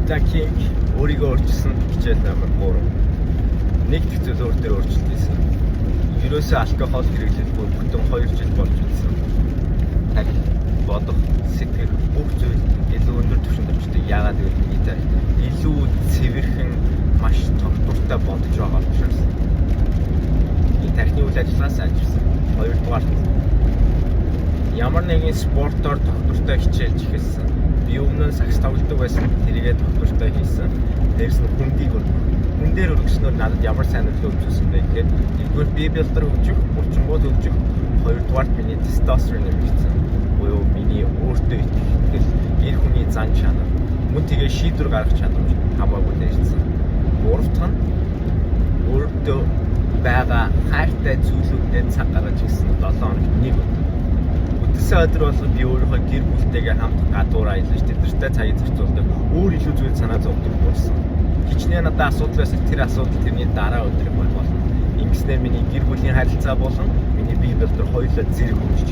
За, King өөрийгөө өөрчилсөн хичээл номер 3. Нэг дэх зүйл өөр дээр өөрчлөлт хийсэн. Ерөөсөө алкогол хэрэглэлгүй бүтэн 2 жил болж ирсэн. Тархи, бодох, сэтгэх бүх зүйл илүү өндөр түвшинд очдог. Яагаад гэвэл миний тархи илүү цэвэрхэн, маш тогтвортой бодож байгаа учраас. Энэ тархины үйл ажиллагаа сайжирсан. Хоёрдугаар, ямар нэгэн спортоор тогтвортой хичээлж эхэлсэн. Би өмнө нь сагс тоглодог байсан. Тэрийгээ тогтвортой хийсэн. Дээрээс нь хөндийг өргөх. Хүн дээр өргөснөөр надад ямар сайн нөлөө үзүүлсэн бэ гэхээр нэгдүгээр бие бэлдэр хөгжих, булчингууд хөгжих, хоёрдугаарт миний тестостерон нэмэгдсэн. Буюу миний өөртөө итгэх итгэл, эр хүний зан чанар, мөн тэгээ шийдвэр гаргах чадамж хамаагүй дээрсэн. Гурав дахь нь өөртөө байгаа хайртай зүйлүүдэд цаг гаргаж ирсэн, 7 хоногт нэг өдөр. Үдсэн өдөр болгон би өөрийнхөө гэр бүлтэйгээ хамт гадуур аялаж, тэднэртэй цагийг зарцуулдаг, өөр илүү зүйл санаа зовдөг болсон. Хичнээн надад асуудал байсан, тэр асуудал тэрний дараа өдрийг болно. Ингэснээр миний гэр бүлийн харилцаа болон миний бие дотор хоёулаа зэрэг хөгжиж